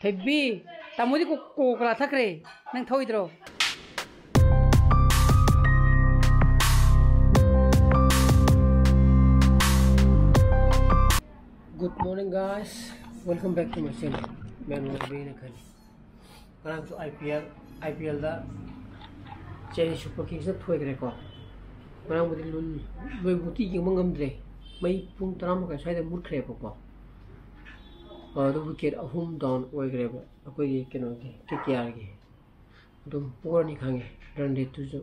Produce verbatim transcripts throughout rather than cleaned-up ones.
ꯊꯣꯏꯕꯤ, ꯇꯥꯃꯣꯗꯤ ꯀꯣ-, ꯀꯣꯀꯥ ꯀꯣꯂꯥ ꯊꯛꯈ꯭ꯔꯦ꯫ ꯅꯪ ꯊꯛꯑꯣꯏꯗ꯭ꯔꯣ? Good morning, guys. Welcome back to my channel. ꯃꯌꯥꯝ ꯅꯨꯡꯉꯥꯏꯕꯤꯔꯤꯅ ꯈꯜꯂꯤ꯫ ꯉꯔꯥꯡꯁꯨ I P L, I P L ꯗ ꯆꯦꯟꯅꯥꯏ ꯁꯨꯄꯔ ꯀꯤꯡꯁꯅ ꯊꯣꯏꯈ꯭ꯔꯦꯀꯣ꯫ ꯉꯔꯥꯡꯕꯨꯗꯤ ꯂꯨꯟ-, ꯂꯣꯏꯕꯨꯗꯤ ꯌꯦꯡꯕ ꯉꯝꯗ꯭ꯔꯦ꯫ ꯃꯩ ꯄꯨꯡ ꯇꯔꯥ ꯃꯈꯥꯏ ꯁ꯭ꯋꯥꯏꯗ ꯃꯨꯠꯈ꯭ꯔꯦꯕꯀꯣ꯫ ꯑꯗꯨ wicket ꯑꯍꯨꯝ down ꯑꯣꯏꯈ꯭ꯔꯦꯕ ꯑꯩꯈꯣꯏꯒꯤ ꯀꯩꯅꯣꯒꯤ, K K R ꯒꯤ꯫ ꯑꯗꯨꯝ ꯄꯣꯔꯅꯤ ꯈꯪꯉꯦ, run rate ꯇꯨꯁꯨ꯫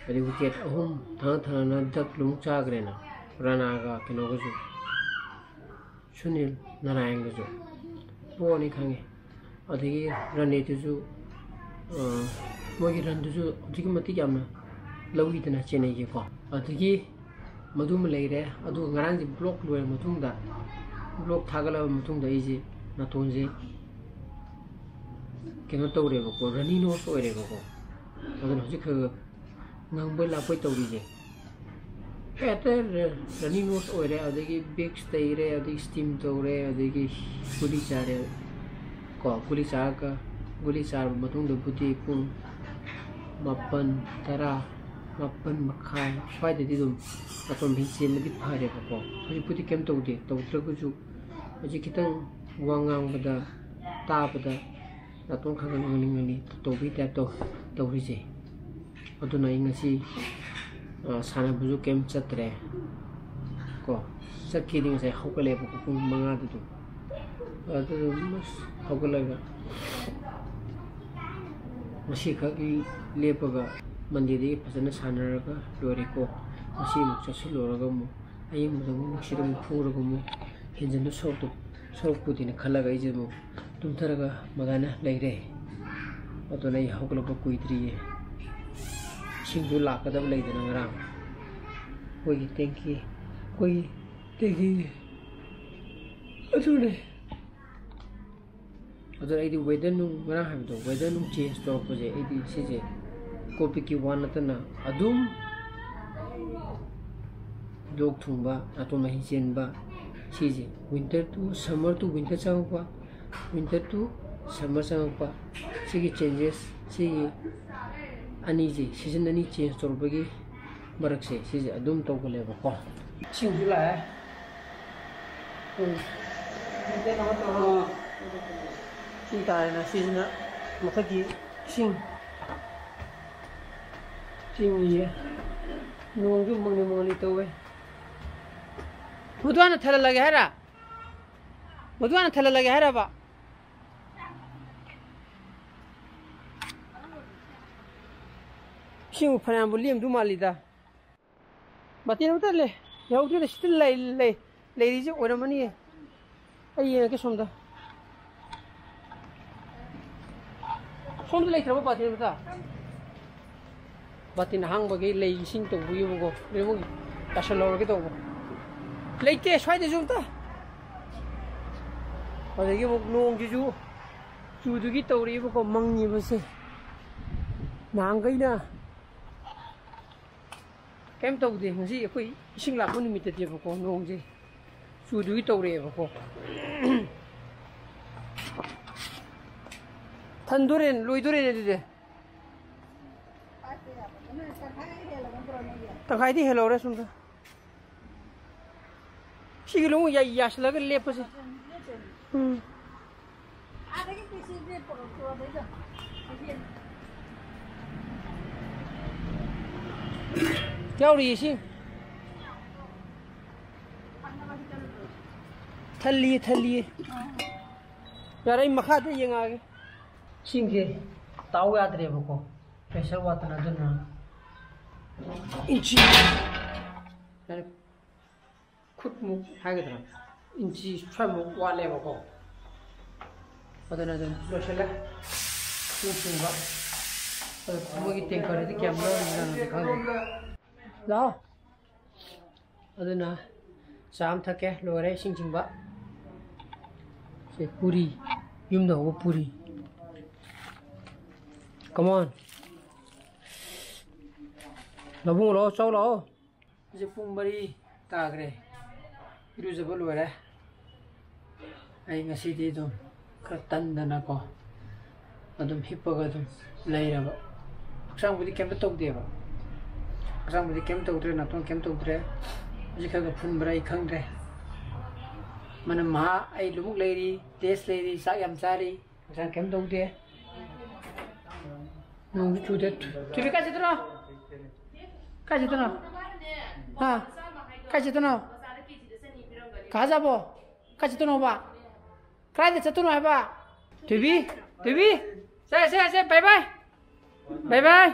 ꯍꯥꯏꯗꯤ wicket ꯑꯍꯨꯝ ꯊꯪꯅ ꯊꯪꯅꯅ duck ꯂꯨꯝ ꯆꯥꯈ꯭ꯔꯦꯅ, ꯔꯅꯥꯒ ꯀꯩꯅꯣꯒꯁꯨ, ꯁꯨꯅꯤꯜ ꯅꯥꯔꯥꯌꯟꯒꯁꯨ ꯄꯣꯔꯅꯤ ꯈꯪꯉꯦ꯫ ꯑꯗꯒꯤ run rate ꯇꯨꯁꯨ, ꯑ, ꯃꯣꯏꯒꯤ run ꯗꯨꯁꯨ ꯑꯗꯨꯛꯀꯤ ꯃꯇꯤꯛ ꯌꯥꯝꯅ ꯂꯧꯈꯤꯗꯅ ꯆꯦꯟꯅꯥꯏꯒꯤꯀꯣ꯫ ꯑꯗꯒꯤ ꯃꯗꯨꯃ ꯂꯩꯔꯦ꯫ ꯑꯗꯨꯒ ꯉꯔꯥꯡꯁꯦ vlog ꯂꯣꯏꯔ ꯃꯇꯨꯡꯗ, vlog ꯊꯥꯒꯠꯂꯕ ꯃꯇꯨꯡꯗ ꯑꯩꯁꯦ ꯅꯥꯇꯣꯟꯁꯦ ꯀꯩꯅꯣ ꯇꯧꯔꯦꯕꯀꯣ, runny nose ꯑꯣꯏꯔꯦꯕꯀꯣ꯫ ꯑꯗꯨꯅ ꯍꯧꯖꯤꯛ ꯈꯔ ꯈꯔ ꯉꯪꯕꯣꯏ ꯂꯥꯛꯄꯣꯏ ꯇꯧꯔꯤꯁꯦ꯫ ꯍꯦꯛꯇ ꯔ-, runny nose ꯑꯣꯏꯔꯦ, ꯑꯗꯒꯤ Vicks ꯇꯩꯔꯦ, ꯑꯗꯒꯤ steam ꯇꯧꯔꯦ, ꯑꯗꯒꯤ ꯒꯨꯂꯤ ꯆꯥꯔꯦ꯫ ꯀꯣ, ꯒꯨꯂꯤ ꯆꯥꯔꯒ, ꯒꯨꯂꯤ ꯆꯥꯔꯕ ꯃꯇꯨꯡꯗꯕꯨꯗꯤ ꯄꯨꯡ ꯃꯥꯄꯟ, ꯇꯔꯥ, ꯃꯥꯄꯟ ꯃꯈꯥꯏ ꯁ꯭ꯋꯥꯏꯗꯗꯤ ꯑꯗꯨꯝ ꯅꯥꯇꯣꯟ ꯐꯤ ꯆꯦꯟꯕꯗꯤ ꯐꯔꯦꯕꯀꯣ꯫ ꯍꯧꯖꯤꯛꯄꯨꯗꯤ ꯀꯩꯝ ꯇꯧꯗꯦ꯫ ꯇꯧꯗ꯭ꯔꯒꯁꯨ ꯍꯧꯖꯤꯛ ꯈꯤꯇꯪ ꯋꯥ ꯉꯥꯡꯕꯗ, ꯇꯥꯕꯗ ꯅꯥꯇꯣꯟ ꯈꯔ ꯈꯔ ꯉꯪꯂꯤ ꯉꯪꯂꯤ ꯇꯧꯕꯒꯤ type ꯇꯧ-, ꯇꯧꯔꯤꯁꯦ꯫ ꯑꯗꯨꯅ ꯑꯩ ꯉꯁꯤ, ꯑ, ꯁꯥꯟꯅꯕꯁꯨ ꯀꯩꯝ ꯆꯠꯇ꯭ꯔꯦ ꯀꯣ꯫ ꯆꯠꯀꯦꯗꯤ ꯉꯁꯥꯏ ꯍꯧꯒꯠꯂꯦꯕꯀꯣ, ꯄꯨꯡ ꯃꯉꯥꯗ ꯑꯗꯨꯝ꯫ ꯑꯗꯨ ꯑꯗꯨꯝ ꯑꯁ ꯍꯧꯒꯠꯂꯒ ꯉꯁꯤꯈꯛ ꯂꯦꯞꯄꯒ Monday ꯗꯒꯤ ꯐꯖꯅ ꯁꯥꯟꯅꯔꯒ ꯂꯣꯏꯔꯦꯀꯣ꯫ ꯉꯁꯤ ꯑꯃꯨꯛ ꯆꯠꯁꯤꯜꯂꯨꯔꯒ ꯑꯃꯨꯛ ꯑꯌꯤꯡꯕꯗ ꯑꯃꯨꯛ ꯅꯨꯡꯁꯤꯠ ꯑꯃꯨꯛ ꯐꯨꯔꯒ ꯑꯃꯨꯛ ꯍꯦꯟꯖꯤꯟꯗꯨ ꯁꯣꯛꯇꯨ-, ꯁꯣꯛꯄꯨꯗꯤꯅ ꯈꯜꯂꯒ ꯑꯩꯁꯦ ꯑꯃꯨꯛ ꯇꯨꯝꯊꯔꯒ ꯃꯗꯥꯅ ꯂꯩꯔꯦ꯫ ꯑꯗꯨꯅ ꯑꯩ ꯍꯧꯒꯠꯂꯛꯄ ꯀꯨꯏꯗ꯭ꯔꯤꯌꯦ꯫ ꯏꯁꯤꯡꯁꯨ ꯂꯥꯛꯀꯗꯕ ꯂꯩꯗꯅ ꯉꯔꯥꯡ꯫ ꯑꯩꯈꯣꯏꯒꯤ tank ꯀꯤ, ꯑꯩꯈꯣꯏꯒꯤ tank ꯀꯤ꯫ ꯑꯗꯨꯅꯦ꯫ ꯑꯗꯨꯅ ꯑꯩꯗꯤ weather ꯅꯨꯡ, ꯉꯔꯥꯡ ꯍꯥꯏꯕꯗꯣ, weather ꯅꯨꯡ change ꯇꯧꯔꯛꯄꯁꯦ, ꯑꯩꯗꯤ ꯁꯤꯁꯦ COVID ꯀꯤ ꯋꯥ ꯅꯠꯇꯅ ꯑꯗꯨꯝ ꯂꯣꯛ ꯊꯨꯡꯕ, ꯅꯥꯇꯣꯟ ꯃꯍꯤ ꯆꯦꯟꯕ, ꯁꯤꯁꯦ winter to summer to winter ꯆꯪꯉꯛꯄ, Winter to summer ꯆꯪꯉꯛꯄ, ꯁꯤꯒꯤ changes, ꯁꯤꯒꯤ ꯑꯅꯤꯁꯦ, season ꯑꯅꯤ change ꯇꯧꯔꯛꯄꯒꯤ ꯃꯔꯛꯁꯦ, ꯁꯤꯁꯦ ꯑꯗꯨꯝ ꯇꯧꯒꯜꯂꯦꯕꯀꯣ꯫ ꯏꯁꯤꯡꯁꯨ ꯂꯥꯛꯑꯦ꯫ ꯎꯝ꯫ ꯏꯁꯤꯡ ꯇꯥꯔꯦꯅ, ꯁꯤꯁꯤꯅ ꯃꯊꯛꯀꯤ ꯏꯁꯤꯡ꯫ ꯏꯁꯤꯡꯁꯦ ꯅꯣꯡꯁꯨ ꯃꯪꯂꯤ ꯃꯪꯂꯤ ꯇꯧꯋꯦ꯫ ꯃꯗꯨ ꯍꯥꯟꯅ ꯊꯜꯍꯜꯂꯒꯦ ꯍꯥꯏꯔ? ꯃꯗꯨ ꯍꯥꯟꯅ ꯊꯜꯍꯜꯂꯒꯦ ꯍꯥꯏꯔꯕ? ꯏꯁꯤꯡꯕꯨ ꯐꯅꯌꯥꯝꯕꯨ ꯂꯦꯝꯗꯨ ꯃꯥꯜꯂꯤꯗ꯫ ꯕꯥꯇꯤꯟ ꯑꯃꯇ ꯂꯩ-, ꯌꯥꯎꯗ꯭ꯔꯤꯗ, ꯁꯤꯗ ꯂꯩ-, ꯂꯩ-, ꯂꯩꯔꯤꯁꯦ ꯑꯣꯏꯔꯝꯃꯅꯤꯌꯦ꯫ ꯑꯩ ꯌꯦꯡꯉꯒꯦ ꯁꯣꯝꯗ꯫ ꯁꯣꯝꯗ ꯂꯩꯇ꯭ꯔꯕ ꯕꯥꯇꯤꯟ ꯑꯃꯇ? ꯕꯥꯇꯤꯟ ꯑꯍꯥꯡꯕꯒꯤ ꯂꯩ ꯏꯁꯤꯡ ꯇꯧꯕꯒꯤꯕꯀꯣ, ꯍꯣꯔꯦꯟ ꯑꯃꯨꯛ ꯇꯥꯁꯜꯍꯧꯔꯒꯦ ꯇꯧꯕ꯫ ꯂꯩꯇꯦ ꯁ꯭ꯋꯥꯏꯗꯁꯨ ꯑꯝꯇ꯫ ꯑꯗꯒꯤ ꯑꯃꯨꯛ ꯅꯣꯡꯁꯤꯁꯨ ꯆꯨꯗꯨꯒꯤ ꯇꯧꯔꯛꯏꯕꯀꯣ, ꯃꯪꯉꯤꯕꯁꯦ꯫ ꯅꯍꯥꯟꯈꯩꯅ ꯀꯩꯝ ꯇꯧꯗꯦ, ꯉꯁꯤ ꯑꯩꯈꯣꯏ ꯏꯁꯤꯡ ꯂꯥꯛꯄ ꯅꯨꯃꯤꯠꯇꯗꯤꯕꯀꯣ, ꯅꯣꯡꯁꯦ ꯆꯨꯗꯨꯒꯤ ꯇꯧꯔꯛꯑꯦꯕꯀꯣ꯫ ꯊꯟꯗꯣꯔꯦ, ꯂꯣꯏꯗꯣꯔꯦꯅꯦ ꯑꯗꯨꯗꯤ꯫ ꯇꯪꯈꯥꯏꯗꯤ ꯍꯦꯜꯍꯧꯔꯦ ꯁꯣꯝꯗ꯫ ꯁꯤꯒꯤ ꯂꯣꯡ ꯌꯥ-, ꯌꯥꯁꯤꯜꯂꯒ ꯂꯦꯞꯄꯁꯦ꯫ ꯎꯝ꯫ ꯌꯥꯎꯔꯤꯌꯦ ꯁꯤ꯫ ꯊꯜꯂꯤꯌꯦ, ꯊꯜꯂꯤꯌꯦ꯫ ꯌꯥꯔꯦ, ꯑꯩ ꯃꯈꯥꯗ ꯌꯦꯡꯉꯛꯑꯒꯦ꯫ ꯏꯁꯤꯡꯁꯦ ꯇꯥꯎ ꯌꯥꯗ꯭ꯔꯦꯕꯀꯣ, pressure ꯋꯥꯠꯇꯅ, ꯑꯗꯨꯅ ꯏꯟꯆꯤ, ꯌꯥꯔꯦ, ꯈꯨꯠꯃꯨꯛ ꯍꯥꯏꯒꯗ꯭ꯔꯥ, ꯏꯟꯆꯤ ꯁ꯭ꯋꯥꯏꯃꯨꯛ ꯋꯥꯠꯂꯦꯕꯀꯣ꯫ ꯑꯗꯨꯅ ꯑꯗꯨꯝ ꯂꯣꯏꯁꯤꯜꯂꯦ꯫ ꯏꯁꯤꯡ ꯆꯤꯡꯕ꯫ ꯑꯗꯨ ꯃꯣꯏꯒꯤ tanker ꯗꯤ ꯀꯌꯥꯝ ꯂꯧꯔꯤꯖꯥꯠꯅꯣꯗꯤ ꯈꯪꯗꯦ꯫ ꯂꯥꯛꯑꯣ꯫ ꯑꯗꯨꯅ ꯆꯥ ꯑꯃ ꯊꯛꯀꯦ, ꯂꯣꯏꯔꯦ ꯏꯁꯤꯡ ꯆꯤꯡꯕ꯫ ꯁꯦ ꯄꯨꯔꯤ, ꯌꯨꯝꯗ ꯍꯧꯕ ꯄꯨꯔꯤ꯫ Come on꯫ ꯂꯧꯕꯨꯡ ꯂꯥꯛꯑꯣ, ꯆꯥꯎ ꯂꯥꯛꯑꯣ꯫ ꯍꯧꯖꯤꯛ ꯄꯨꯡ ꯃꯔꯤ ꯇꯥꯈ꯭ꯔꯦ꯫ ꯏꯔꯨꯖꯕ ꯂꯣꯏꯔꯦ꯫ ꯑꯩ ꯉꯁꯤꯗꯤ ꯑꯗꯨꯝ ꯈꯔ ꯇꯟꯗꯅꯀꯣ, ꯑꯗꯨꯝ ꯍꯤꯞꯄꯒ ꯑꯗꯨꯝ ꯂꯩꯔꯕ꯫ ꯍꯛꯆꯥꯡꯕꯨꯗꯤ ꯀꯩꯝꯇ ꯇꯧꯗꯦꯕ, ꯍꯛꯆꯥꯡꯕꯨꯗꯤ ꯀꯩꯝ ꯇꯧꯗ꯭ꯔꯦ, ꯅꯥꯇꯣꯟ ꯀꯩꯝ ꯇꯧꯗ꯭ꯔꯦ꯫ ꯍꯧꯖꯤꯛ ꯈꯔ ꯈꯔ ꯐꯨꯟꯕ꯭ꯔꯥ ꯑꯩ ꯈꯪꯗ꯭ꯔꯦ꯫ ꯃꯅꯝ ꯃꯍꯥ ꯑꯩ ꯂꯨꯃꯨꯛ ꯂꯩꯔꯤ, ꯇꯦꯁ ꯂꯩꯔꯤ, ꯆꯥꯛ ꯌꯥꯝ ꯆꯥꯔꯤ, ꯍꯛꯆꯥꯡ ꯀꯩꯝ ꯇꯧꯗꯦ꯫ ꯅꯣꯡꯁꯨ ꯆꯨꯗꯦ꯫ ꯊꯣꯏꯕꯤ, ꯀꯥꯏ ꯆꯠꯇꯣꯏꯅꯣ? ꯀꯥꯏ ꯆꯠꯇꯣꯏꯅꯣ? ꯍꯥ? ꯀꯥꯏ ꯆꯠꯇꯣꯏꯅꯣ? ꯀꯥ ꯆꯥꯕꯣ? ꯀꯥꯏ ꯆꯠꯇꯣꯏꯅꯣꯕ? ꯀꯗꯥꯏꯗ ꯆꯠꯇꯣꯏꯅꯣ ꯍꯥꯏꯕ? ꯊꯣꯏꯕꯤ, ꯊꯣꯏꯕꯤ, ꯁꯦ, ꯁꯦ, ꯁꯦ, bye bye, bye bye꯫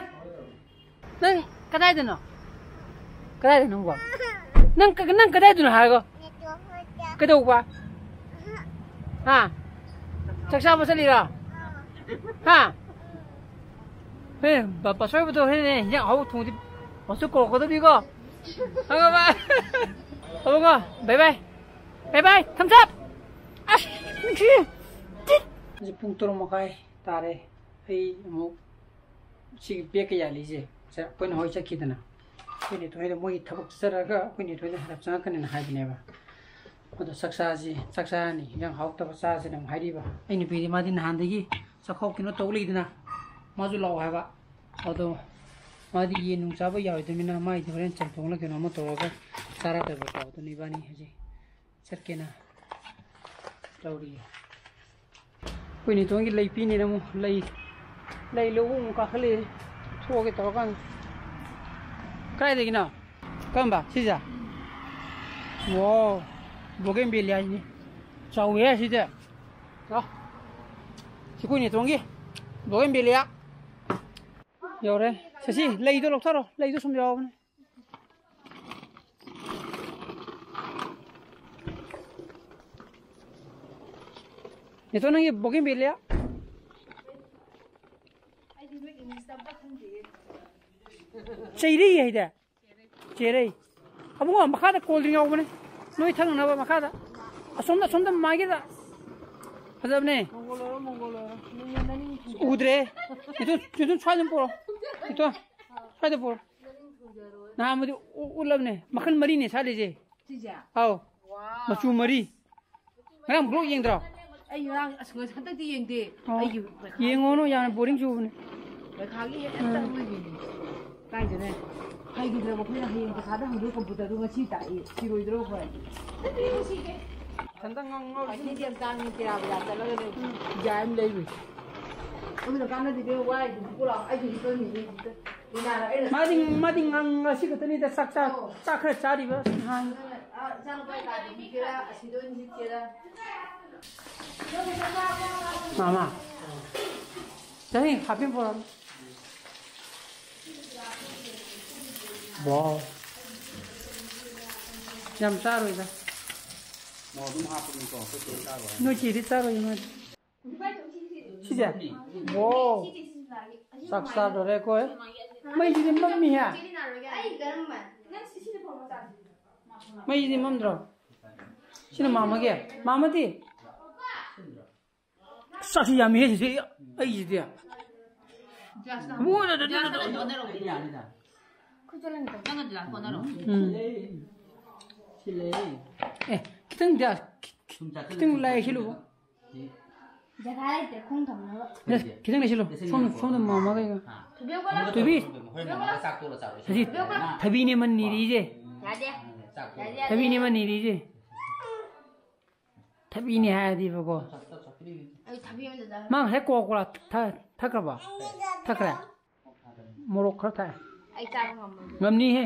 ꯅꯪ ꯀꯗꯥꯏꯗꯅꯣ? ꯀꯗꯥꯏꯗꯅꯣ ꯅꯪꯕꯣ? ꯅꯪ ꯀ-, ꯅꯪ ꯀꯗꯥꯏꯗꯅꯣ ꯍꯥꯏꯔꯒ? ꯀꯩꯗꯧꯕ? ꯍꯥ? ꯆꯥꯛ ꯆꯥꯕ ꯆꯠꯂꯤꯔꯣ? ꯍꯥ? ꯍꯦ, ꯕ-, ꯕꯁꯣꯏꯕꯗꯣ ꯍꯦꯅꯦ, ꯍꯤꯟꯖꯥꯡ ꯑꯍꯥꯎꯕ ꯊꯣꯡꯗꯤ ꯃꯁꯨ ꯀꯧꯔꯛꯀꯗꯕꯤꯀꯣ꯫ ꯈꯪꯉꯕ? ꯑꯕꯨꯡꯉꯣ, bye bye꯫ Bye bye, thumbs up꯫ ꯑꯁ, ꯅꯨꯡꯁꯤ꯫ ꯍꯧꯖꯤꯛ ꯄꯨꯡ ꯇꯔꯨꯛ ꯃꯈꯥꯏ ꯇꯥꯔꯦ꯫ ꯑꯩ ꯑꯃꯨꯛ ꯁꯤꯒꯤ ꯕꯦꯛꯀ ꯌꯥꯜꯂꯤꯁꯦ, ꯁꯦ, ꯑꯩꯈꯣꯏꯅ ꯍꯣꯏ ꯆꯠꯈꯤꯗꯅ, ꯑꯩꯈꯣꯏ ꯅꯦꯊꯣꯏꯗ ꯃꯣꯏꯒꯤ ꯊꯕꯛ ꯆꯠꯆꯔꯒ ꯑꯩꯈꯣꯏ ꯅꯦꯊꯣꯏꯗ ꯍꯜꯂꯞ ꯆꯪꯉꯛꯀꯅꯤꯅ ꯍꯥꯏꯕꯅꯦꯕ꯫ ꯑꯗꯣ ꯆꯥꯛ ꯆꯥꯁꯤ, ꯆꯥꯛ ꯆꯥꯔꯅꯤ, ꯏꯟꯖꯥꯡ ꯍꯥꯎꯇꯕ ꯆꯥꯁꯤꯅ ꯑꯃꯨꯛ ꯍꯥꯏꯔꯤꯕ꯫ ꯑꯩ ꯅꯨꯄꯤꯗꯤ ꯃꯥꯗꯤ ꯅꯍꯥꯟꯗꯒꯤ ꯆꯥꯛꯈꯥꯎ ꯀꯩꯅꯣ ꯇꯧ ꯂꯩꯗꯅ, ꯃꯥꯁꯨ ꯂꯥꯛꯑꯣ ꯍꯥꯏꯕ꯫ ꯑꯗꯣ ꯃꯥꯗꯤ ꯌꯦꯟ ꯅꯨꯡ ꯆꯥꯕ ꯌꯥꯔꯣꯏꯗꯕꯅꯤꯅ ꯃꯥꯏꯗꯤ ꯍꯣꯔꯦꯟ ꯆꯝꯊꯣꯡꯂ ꯀꯩꯅꯣꯝꯃ ꯇꯧꯔꯒ ꯆꯥꯔꯗꯕꯀꯣ꯫ ꯑꯗꯨꯅ ꯏꯕꯥꯅꯤ ꯍꯧꯖꯤꯛ ꯆꯠꯀꯦꯅ ꯇꯧꯔꯤꯌꯦ꯫ ꯑꯩꯈꯣꯏ ꯅꯦꯇꯣꯟꯒꯤ ꯂꯩ ꯄꯤꯅꯦꯅ ꯑꯃꯨꯛ ꯂꯩ, ꯂꯩ ꯂꯧꯕ ꯑꯃꯨꯛ ꯀꯥꯈꯠꯂꯛꯑꯦ꯫ ꯊꯣꯛꯑꯒꯦ ꯇꯧꯔꯀꯥꯟꯗ꯫ ꯀꯗꯥꯏꯗꯒꯤꯅꯣ? ꯀꯔꯝꯕ? ꯁꯤꯁꯦ? ꯋꯥꯎ, bougainvillea ꯍꯥꯏꯁꯤꯅꯤ꯫ ꯆꯥꯎꯋꯦ ꯁꯤꯗꯤ꯫ ꯂꯥꯎ꯫ ꯁꯤ ꯑꯩꯈꯣꯏ ꯅꯦꯇꯣꯟꯒꯤ bougainvillea꯫ ꯌꯧꯔꯦ꯫ ꯁꯁꯤ, ꯂꯩꯗꯣ ꯂꯧꯊꯔꯣ꯫ ꯂꯩꯗꯣ ꯁꯨꯝ ꯌꯥꯎꯕꯅꯦ꯫ ꯅꯦꯇꯣꯟ, ꯅꯪꯒꯤ bougainvillea? ꯆꯩꯔꯩ ꯍꯥꯏꯗꯥꯏ? ꯆꯦꯔꯩ꯫ ꯑꯕꯨꯡꯉꯣ, ꯃꯈꯥꯗ cold drink ꯌꯥꯎꯕꯅꯦ꯫ ꯅꯣꯏ ꯊꯛꯅꯅꯕ ꯃꯈꯥꯗ꯫ ꯑꯁꯣꯝꯗ, ꯑꯁꯣꯝꯗ ꯃꯥꯏꯒꯤꯗ꯫ ꯐꯖꯕꯅꯦ꯫ ꯎꯗ꯭ꯔꯦ꯫ ꯅꯦꯇꯣꯟ, ꯅꯦꯇꯣꯟ, ꯁ꯭ꯋꯥꯏꯗ ꯑꯗꯨꯝ ꯄꯨꯔꯛꯑꯣ꯫ ꯅꯦꯇꯣꯟ, ꯁ꯭ꯋꯥꯏꯗ ꯄꯨꯔꯛꯑꯣ꯫ ꯅꯍꯥꯟꯕꯨꯗꯤ ꯎ-, ꯎꯠꯂꯕꯅꯦ꯫ ꯃꯈꯜ ꯃꯔꯤꯅꯦ ꯁꯥꯠꯂꯤꯁꯦ꯫ ꯁꯤꯁꯦ? ꯑꯧ꯫ ꯋꯥꯎ꯫ ꯃꯆꯨ ꯃꯔꯤ꯫ ꯉꯔꯥꯡ vlog ꯌꯦꯡꯗ꯭ꯔꯣ? ꯑꯩ ꯉꯔꯥꯡ ꯑꯁ ꯉꯁꯤ ꯍꯟꯗꯛꯇꯤ ꯌꯦꯡꯗꯦ꯫ ꯑꯣ꯫ ꯑꯩꯒꯤ ꯄꯩꯈꯥ ꯌꯦꯡꯉꯣꯅꯨ, ꯌꯥꯝꯅ ꯕꯣꯔꯤꯡ ꯆꯨꯕꯅꯦ꯫ ꯄꯩꯈꯥꯒꯤ ꯍꯦꯛꯇ ꯎꯝ꯫ ꯑꯣꯏꯕꯤꯅꯤ꯫ ꯀꯥꯏꯗꯅꯦ? ꯍꯩꯈꯤꯗ꯭ꯔꯕ ꯑꯩꯈꯣꯏꯅ ꯍꯌꯦꯡ ꯄꯩꯈꯥꯗ ꯍꯪꯗꯣꯏ ꯀꯝꯄ꯭ꯌꯨꯇꯔꯗꯣ ꯉꯁꯤ ꯇꯥꯛꯏ꯫ ꯁꯤꯔꯣꯏꯗ꯭ꯔꯣ ꯑꯩꯈꯣꯏ? ꯏꯊꯟꯇ ꯉꯥꯎ ꯉꯥꯎ꯫ ꯑꯩꯗꯤ ꯌꯥꯝ ꯇꯥꯡꯉꯤ, ꯇꯦꯔꯥ ꯕꯖꯥꯔ ꯆꯠꯂꯒꯅꯦ꯫ ꯎꯝ꯫ ꯌꯥꯏ ꯑꯃ ꯂꯩꯔꯨꯏ꯫ ꯑꯗꯨꯅ ꯀꯥꯟꯅꯗꯦ ꯏꯕꯦꯝꯃ, ꯋꯥꯏꯗꯨꯕꯨ ꯄꯨꯔꯥ ꯑꯩꯁꯨ ꯍꯤꯞꯄꯝꯃꯤꯅꯦ ꯍꯧꯖꯤꯛꯇ꯫ ꯃꯥꯗꯤ, ꯃꯥꯗꯤ ꯉꯁꯤ ꯈꯛꯇꯅꯤꯗ ꯆꯥꯛ ꯆꯥ-, ꯑꯣ꯫ ꯆꯥꯛ ꯈꯔ ꯆꯥꯔꯤꯕ ꯅꯍꯥꯟ꯫ ꯑꯗꯨꯅ, ꯑ, ꯏꯆꯥꯅꯨꯄꯥ ꯀꯥꯗ ꯍꯤꯞꯀꯦꯔꯥ, ꯑꯁꯤꯗ ꯑꯣꯏꯅ ꯍꯤꯞꯀꯦꯔꯥ꯫ ꯃꯥꯃꯥ꯫ ꯆꯍꯤ ꯍꯥꯞꯄꯦꯟ ꯄꯣꯔꯛꯑꯣ꯫ ꯋꯥꯎ꯫ ꯌꯥꯝ ꯆꯥꯔꯣꯏꯗ꯫ ꯃꯣꯔꯣꯛ ꯑꯗꯨꯝ ꯍꯥꯞꯄꯅꯤꯀꯣ, ꯑꯩꯈꯣꯏ ꯆꯦ ꯆꯥꯔꯣꯏ ꯍꯥꯏ꯫ ꯅꯣꯏ ꯆꯦꯗꯤ ꯆꯥꯔꯣꯏ ꯃꯥꯗꯤ꯫ ꯁꯤꯁꯦ? ꯋꯥꯎ꯫ ꯆꯥꯛ ꯆꯥꯗꯣꯔꯦ ꯑꯩꯈꯣꯏ꯫ ꯃꯩꯁꯤꯗꯤ ꯃꯝꯃꯤꯍꯦ꯫ ꯃꯩꯁꯤꯗꯤ ꯃꯝꯗ꯭ꯔꯣ? ꯁꯤꯅ ꯃꯥꯝꯃꯒꯤ? ꯃꯥꯝꯃꯗꯤ? ꯆꯥꯛꯁꯤ ꯌꯥꯝꯃꯤꯍꯦ ꯁꯤꯁꯦ꯫ ꯑꯩꯁꯤꯗꯤ꯫ ꯒ꯭ꯌꯥꯁꯇ ꯍꯪꯉꯣ꯫ ꯒ꯭ꯌꯥꯁꯇ ꯂꯣꯏ ꯍꯣꯠꯅꯔꯣ꯫ ꯌꯥꯅꯤꯗ꯫ ꯈꯨꯠ ꯆꯣꯠꯂꯅꯤ꯫ ꯅꯪꯅ ꯒ꯭ꯌꯥꯁ ꯍꯣꯠꯅꯔꯣ꯫ ꯎꯝ꯫ ꯁꯤ ꯂꯩ꯫ ꯑꯦ, ꯈꯤꯇꯪ ꯒ꯭ꯌꯥꯁ, ꯁꯨꯝ ꯆꯥꯁꯤꯜꯂꯨ, ꯈꯤꯇꯪ ꯁꯨꯝ ꯂꯥꯏ ꯆꯥꯁꯤꯜꯂꯨ꯫ ꯁꯤꯜꯂꯨꯕ꯫ ꯁꯤ꯫ ꯖꯒꯥ ꯂꯩꯇ꯭ꯔꯦ, ꯈꯣꯡ ꯊꯝꯅꯕ꯫ ꯅꯠꯇꯦ, ꯈꯤꯇꯪ ꯂꯩꯁꯤꯜꯂꯨ꯫ ꯂꯩꯁꯤꯜꯂꯨ꯫ ꯁꯣꯝ, ꯁꯣꯝꯗ ꯃꯥꯝꯃꯒ ꯑꯩꯒ꯫ ꯊꯣꯏꯕꯤ꯫ ꯍꯣꯔꯦꯟ ꯃꯥꯝꯃꯒ ꯆꯥꯛ ꯇꯣꯛꯂ ꯆꯥꯔꯣ꯫ ꯍꯧꯖꯤꯛ ꯊꯕꯤꯅꯦ ꯃꯟꯅꯤꯔꯤꯁꯦ꯫ ꯌꯥꯗꯦ꯫ ꯆꯥꯛ ꯇꯣꯛꯂ꯫ ꯌꯥꯗꯦ, ꯌꯥꯗꯦ꯫ ꯊꯕꯤꯅꯦ ꯃꯟꯅꯤꯔꯤꯁꯦ꯫ ꯊꯕꯤꯅꯦ ꯍꯥꯏꯔꯗꯤꯕꯀꯣ꯫ ꯑꯩ ꯊꯕꯤ ꯑꯃꯗ ꯆꯥ-, ꯃꯥ ꯉꯁꯥꯏ ꯀꯣꯀꯥ ꯀꯣꯂꯥ ꯊ-, ꯊꯛꯈ꯭ꯔꯕ? ꯊꯛꯈ꯭ꯔꯦ? ꯃꯣꯔꯣꯛ ꯈꯔ ꯊꯥꯛꯑꯦ꯫ ꯑꯩ ꯆꯥꯕ ꯉꯝꯃꯣꯏ꯫ ꯉꯝꯅꯤꯍꯦ꯫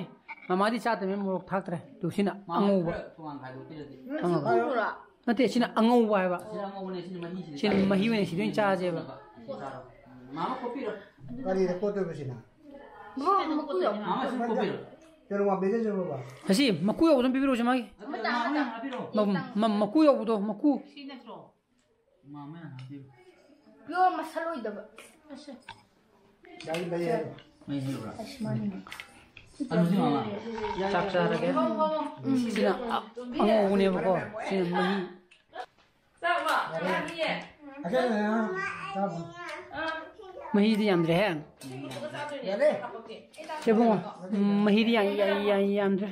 ꯃꯃꯥꯗꯤ ꯆꯥꯗꯕꯅꯤꯅ ꯃꯣꯔꯣꯛ ꯊꯥꯛꯇ꯭ꯔꯦ꯫ ꯑꯗꯨ ꯁꯤꯅ ꯃꯥ ꯑꯉꯧꯕ꯫ ꯈꯔ ꯇꯣꯉꯥꯟ ꯈꯥꯏꯗꯣꯛꯄꯤꯔꯗꯤ꯫ ꯉꯁꯤ ꯑꯉꯧꯕ꯫ ꯄꯨꯔꯛꯑꯣ꯫ ꯅꯠꯇꯦ, ꯁꯤꯅ ꯑꯉꯧꯕ ꯍꯥꯏꯕ꯫ ꯁꯤꯅ ꯑꯉꯧꯕꯅꯦ, ꯁꯤꯅ ꯃꯍꯤꯁꯤꯗ ꯁꯤꯅ ꯆꯥꯏ꯫ ꯃꯍꯤ ꯑꯣꯏꯅ ꯁꯤꯗ ꯑꯣꯏꯅ ꯆꯥꯁꯦꯕ꯫ ꯁꯤ ꯆꯥꯔꯣ꯫ ꯃꯥꯃ ꯀꯣꯠꯄꯤꯔꯣ꯫ ꯀꯔꯤꯗ ꯀꯣꯠꯇꯣꯏꯕ ꯁꯤꯅ? ꯕꯕꯥ, ꯃꯀꯨ ꯌꯥꯎꯕ꯫ ꯃꯥꯃ ꯁꯤ ꯀꯣꯠꯄꯤꯔꯣ꯫ ꯀꯩꯅꯣ ꯃꯥ ꯄꯤꯖꯁꯦ ꯕꯕꯥ꯫ ꯑꯁꯤ ꯃꯀꯨ ꯌꯥꯎꯕꯗꯣ ꯑꯝ ꯄꯤꯕꯤꯔꯛꯑꯣ ꯁꯤ ꯃꯥꯒꯤ꯫ ꯑꯗꯨ ꯃꯥꯃ ꯑꯣꯏꯅ ꯍꯥꯞꯄꯤꯔꯣ꯫ ꯃ-, ꯃ-, ꯃꯀꯨ ꯌꯥꯎꯕꯗꯣ, ꯃꯀꯨ꯫ ꯁꯤ ꯅꯠꯇ꯭ꯔꯣ? ꯃꯥꯃ ꯑꯣꯏꯅ ꯍꯥꯞꯄꯤꯔꯣ꯫ ꯄꯤꯌꯣꯔ ꯃꯁꯜ ꯑꯣꯏꯗꯕ꯫ ꯑꯁ꯫ ꯌꯥꯏ, ꯂꯩ, ꯌꯥꯏ꯫ ꯃꯩ ꯍꯩꯕ꯭ꯔꯥ? ꯑꯁ, ꯃꯥꯅꯤꯅꯦ꯫ ꯑꯗꯨꯗꯤ ꯃꯥꯃ꯫ ꯆꯥꯛ ꯆꯥꯔꯒꯦ꯫ ꯎꯝ꯫ ꯁꯤꯅ ꯑ-, ꯑꯉꯧꯕꯅꯦꯕꯀꯣ꯫ ꯁꯤꯅ ꯃꯍꯤ꯫ ꯆꯥꯛꯂꯣ? ꯆꯥꯅꯤꯌꯦ꯫ ꯑꯁꯦꯡꯕꯅꯦ, ꯆꯥꯕ꯫ ꯑꯥ꯫ ꯃꯍꯤꯗꯤ ꯌꯥꯝꯗ꯭ꯔꯦꯍꯦ꯫ ꯌꯥꯔꯦ꯫ ꯁꯦ ꯏꯕꯨꯡꯉꯣ, ꯎꯝ, ꯃꯍꯤꯗꯤ ꯌꯥꯝ, ꯌꯥꯝ, ꯌꯥꯝ, ꯌꯥꯝꯗ꯭ꯔꯦ꯫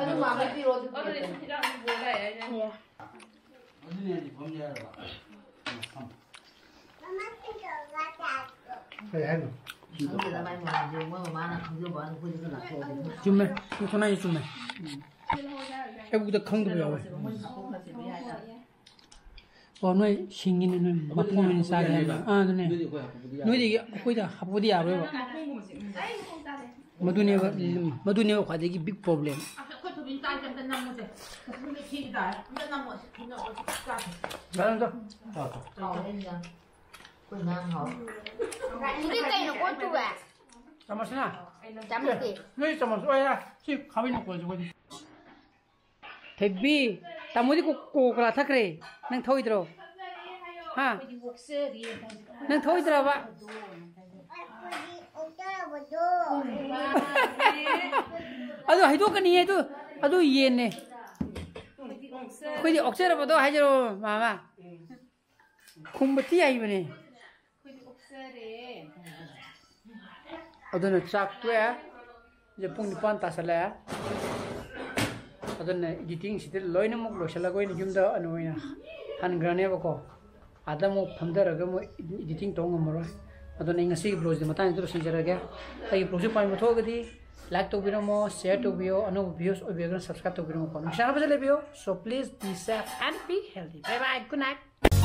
ꯑꯗꯨ ꯃꯥꯃ ꯄꯤꯔꯣ, ꯑꯗꯨ ꯑꯗꯨꯗꯤ ꯄꯤꯔꯣ꯫ ꯁꯨꯝ ꯍꯤꯗꯥꯛ ꯑꯃꯨꯛ ꯄꯨꯔ ꯂꯥꯛꯑꯦ ꯍꯥꯏꯅꯦ꯫ ꯌꯥ꯫ ꯑꯗꯨꯅꯦ ꯑꯩꯗꯤ ꯐꯝꯅꯤ ꯍꯥꯏꯔꯕ꯫ ꯀꯩ ꯍꯥꯏꯅꯣ? ꯈꯪꯗꯦꯗ ꯃꯥꯏ ꯃꯣꯟꯁꯦ ꯃꯣꯏ ꯃꯃꯥꯅ ꯈꯪꯖꯕ ꯋꯥꯅꯤ, ꯑꯩꯈꯣꯏꯗꯤ ꯀꯅꯥ ꯈꯪꯗꯣꯏꯅꯣ? ꯆꯨꯝꯃꯦ꯫ ꯅꯪ ꯈꯨꯅꯥꯏꯁꯦ ꯆꯨꯝꯃꯦ꯫ ꯑꯩꯕꯨꯗ ꯈꯪꯗꯕ ꯌꯥꯎꯋꯦ꯫ ꯃꯣꯏ ꯍꯥꯞꯄꯛꯈ꯭ꯔꯁꯦ ꯍꯥꯏꯅ꯫ ꯑꯣ, ꯅꯣꯏ ꯁꯤꯡꯉꯤꯅꯦ, ꯅꯣꯏ ꯃꯄꯨꯡ ꯑꯣꯏꯅ ꯆꯥꯒꯦ ꯍꯥꯏꯕ꯫ ꯑꯥ, ꯑꯗꯨꯅꯦ꯫ ꯅꯣꯏꯗꯤ ꯑꯩꯈꯣꯏ ꯍꯥꯞꯄꯛꯄꯗꯤ ꯌꯥꯏ꯫ ꯅꯣꯏꯗꯤ ꯑꯩꯈꯣꯏꯗ ꯍꯥꯞꯄꯗꯤ ꯌꯥꯔꯣꯏꯕ꯫ ꯃꯈꯣꯡꯒꯨꯝꯕꯁꯦ ꯎꯝ꯫ ꯃꯗꯨꯅꯦꯕ, ꯃꯗꯨꯅꯦꯕ ꯈ꯭ꯋꯥꯏꯗꯒꯤ big problem꯫ ꯑꯩꯈꯣꯏ ꯊꯣꯏꯕꯤꯅ ꯆꯥꯁꯦ ꯑꯝꯇ ꯅꯝꯃꯨꯁꯦ꯫ ꯊꯣꯏꯕꯤꯅ ꯊꯤꯈꯤ ꯇꯥꯔꯦ꯫ ꯑꯝꯇ ꯅꯝꯃꯣ꯫ ꯆꯥꯁꯦ꯫ ꯌꯥꯔꯦ, ꯑꯝꯇ꯫ ꯍꯥꯎꯋꯦ ꯏꯟꯖꯥꯡ꯫ ꯑꯩꯈꯣꯏ ꯏꯟꯖꯥꯡ ꯍꯥꯎꯋꯦ꯫ ꯁꯤꯗꯤ ꯀꯩꯅꯣ ꯀꯣꯠꯇꯨꯕ? ꯆꯥꯃꯁꯅ? ꯆꯥꯃꯁꯇꯤ꯫ ꯅꯣꯏ ꯆꯥꯃꯁ ꯑꯣꯏꯔ ꯁꯤ ꯈꯥꯕꯩꯅ ꯀꯣꯟꯁꯦ ꯑꯩꯈꯣꯏꯗꯤ꯫ ꯊꯣꯏꯕꯤ, ꯇꯥꯃꯣꯗꯤ ꯀꯣ-, ꯀꯣꯀꯥ ꯀꯣꯂꯥ ꯊꯛꯈ꯭ꯔꯦ꯫ ꯅꯪ ꯊꯛꯑꯣꯏꯗ꯭ꯔꯣ? ꯍꯥ? ꯅꯪ ꯊꯛꯑꯣꯏꯗ꯭ꯔꯕ? ꯑꯗꯨ ꯍꯩꯗꯣꯛꯀꯅꯤꯌꯦ, ꯑꯗꯨ, ꯑꯗꯨ ꯌꯦꯟꯅꯦ꯫ ꯑꯩꯈꯣꯏꯗꯤ ꯑꯣꯛꯆꯔꯕꯗꯣ ꯍꯥꯏꯖꯔꯣ, ꯃꯥꯃ꯫ ꯈꯨꯝꯕ ꯊꯤ ꯍꯩꯕꯅꯦ꯫ ꯑꯗꯨꯅ ꯆꯥꯛ ꯇꯣꯛꯑꯦ꯫ ꯍꯧꯖꯤꯛ ꯄꯨꯡ ꯅꯤꯄꯥꯟ ꯇꯥꯁꯜꯂꯛꯑꯦ꯫ ꯑꯗꯨꯅ editing ꯁꯤꯗꯤ ꯂꯣꯏꯅꯃꯛ ꯂꯣꯏꯁꯤꯜꯂꯒ ꯑꯣꯏꯅ ꯌꯨꯝꯗ ꯑꯣꯏꯅ ꯍꯟꯈ꯭ꯔꯅꯦꯕꯀꯣ꯫ ꯑꯥꯗ ꯑꯃꯨꯛ ꯐꯝꯊꯔꯒ ꯑꯃꯨꯛ editing ꯇꯧ ꯉꯝꯃꯔꯣꯏ꯫ ꯑꯗꯨꯅ ꯑꯩ ꯉꯁꯤꯒꯤ vlog ꯁꯤꯗꯤ ꯃꯇꯥꯡꯁꯤꯗ ꯂꯣꯏꯁꯤꯟꯖꯔꯒꯦ꯫ ꯑꯩꯒꯤ vlog ꯁꯤ ꯄꯥꯝꯕꯤꯕ ꯊꯣꯛꯑꯒꯗꯤ like ꯇꯧꯕꯤꯔꯝꯃꯣ, share ꯇꯧꯕꯤꯌꯣ, ꯑꯅꯧꯕ viewers ꯑꯣꯏꯕꯤꯔꯒꯅ subscribe ꯇꯧꯕꯤꯔꯝꯃꯣꯀꯣ꯫ ꯅꯨꯡꯁꯤꯅꯕꯁꯦ ꯂꯩꯕꯤꯌꯣ꯫ So please be safe and be healthy. Bye bye. Good night.